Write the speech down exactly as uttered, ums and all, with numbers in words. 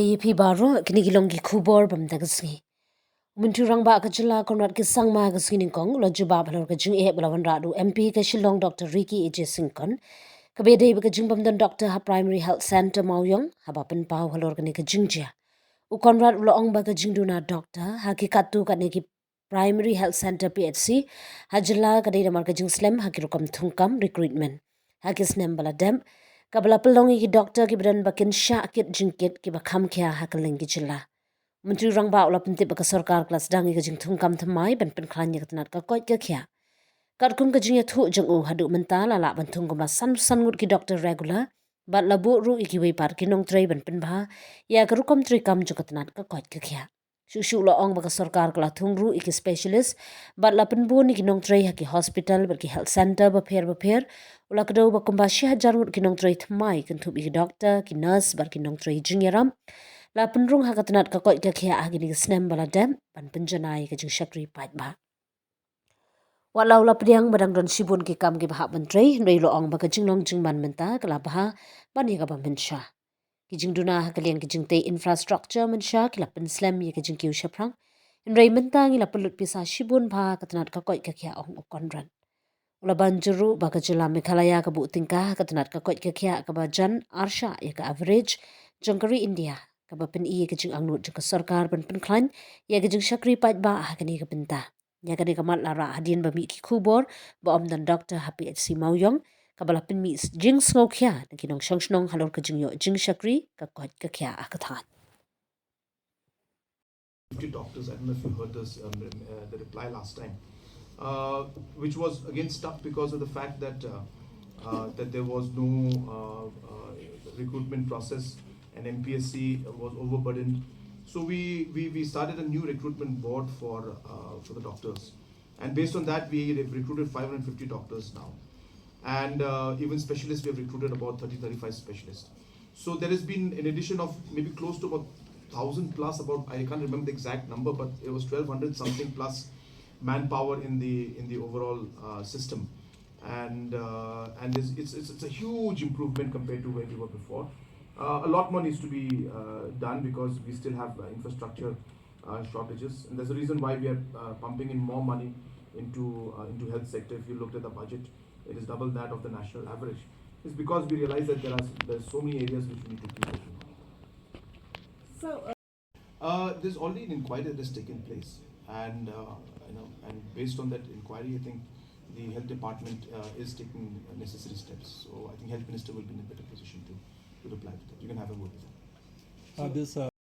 Ïa phi baroh, kine ki long ki khubor ba mynta ka sngi. U Myntri Rangbah ka jylla Conrad K Sangma ka sngi nyngkong u la jubab halor ka jingeh ba la wanrah da u M P ka Shillong Doctor Ricky A J Syngkon, kaba ïadei bad ka jingbym don doktor ha Primary Health Centre Mawïong, haba pynpaw halor kane ka jingjia. U Conrad u la ong ba ka jingduna doktor ha ki katto katne ki Primary Health Centre, P H C, ha jylla ka dei namar ka jingslem ha ki rukom thungkam, recruitment, ha ki snem ba la dep, kaba la pynlong ïa ki doktor kiba don ba kin shah kit jingkit kiba kham khia ha kylleng ki jylla. U Myntri Rangbah u la pyntip ba ka sorkar ka la sdang ïa ka jingthungkam thymmai ban pynkhlaiñ ïa ka tnat ka koit ka khiah. Katkum ka jingïathuh jong u, haduh mynta la lah ban thung kumba san san ngut ki doktor regular, bad la buh ruh ïa kiwei pat ki nongtrei ban pynbha ïa ka rukom treikam jong ka tnat ka koit ka khiah. Shuh shuh u la ong ba ka sorkar ka la thung ruh ïa ki specialist bad la pynbun ïa ki nongtrei ha ki hospital bad ki health centre bapher bapher. U la kdew ba kumba shi hajar ngut ki nongtrei thymmai, kynthup ïa ki doktor, ki nurse bad ki nongtrei jingïarap, la pynrung ha ka tnat ka koit ka khiah ha kine ki snem ba la dep ban pynjanai ïa ka jingshakri paidbah. Wat la u la pdiang ba dang don shibun ki kam kiba hap ban trei, hynrei u la ong ba ka jinglong jingman mynta ka la bha ban ïa kaba mynsha. Ki jingduna ha ka liang ki jingtei infrastructure mynshwa ki la pynslem ïa ka jingkiew shaphrang, hynrei mynta ngi la pynlut pisa shibun bha ha ka tnat ka koit ka khiah, ong u Conrad. U la ban jur ruh ba ka jylla Meghalaya ka buh tyngka ha ka tnat ka koit ka khiah kaba jan arshah ïa ka average jong ka ri India, kaba pyni ïa ka jingangnud jong ka sorkar ban pynkhlaiñ ïa ka jingshakri paidbah ha kane ka bynta. Ïa kane ka mat la rah hadien ba mih ki khubor ba ym don doktor ha P H C Mawïong, kaba la pynmih jingsngewkhia na ki nongshong shnong halor ka jingïoh jingshakri ka koit ka khiah ha ka thaiñ. fifty doctors. I don't know if you heard this, um, uh, the reply last time, uh, which was again stuck because of the fact that uh, uh, that there was no uh, uh, recruitment process, and M P S C was overburdened. So we, we, we started a new recruitment board for uh, for the doctors, and based on that, we have recruited five hundred fifty doctors now, and uh, even specialists, we have recruited about thirty, thirty-five specialists. So there has been an addition of maybe close to about thousand plus, about, I can't remember the exact number, but it was twelve hundred something plus manpower in the in the overall uh, system, and uh, and it's, it's it's a huge improvement compared to where we were before. Uh, a lot more needs to be uh, done because we still have uh, infrastructure uh, shortages, and there's a reason why we are uh, pumping in more money into uh, into health sector. If you looked at the budget, it is double that of the national average. It's because we realize that there are there's so many areas which we need to keep open. So, Uh, there's already an inquiry that has taken place, and uh, you know, and based on that inquiry, I think the health department uh, is taking necessary steps. So I think health minister will be in a better position to to reply to that. You can have a word with him. Uh, this uh,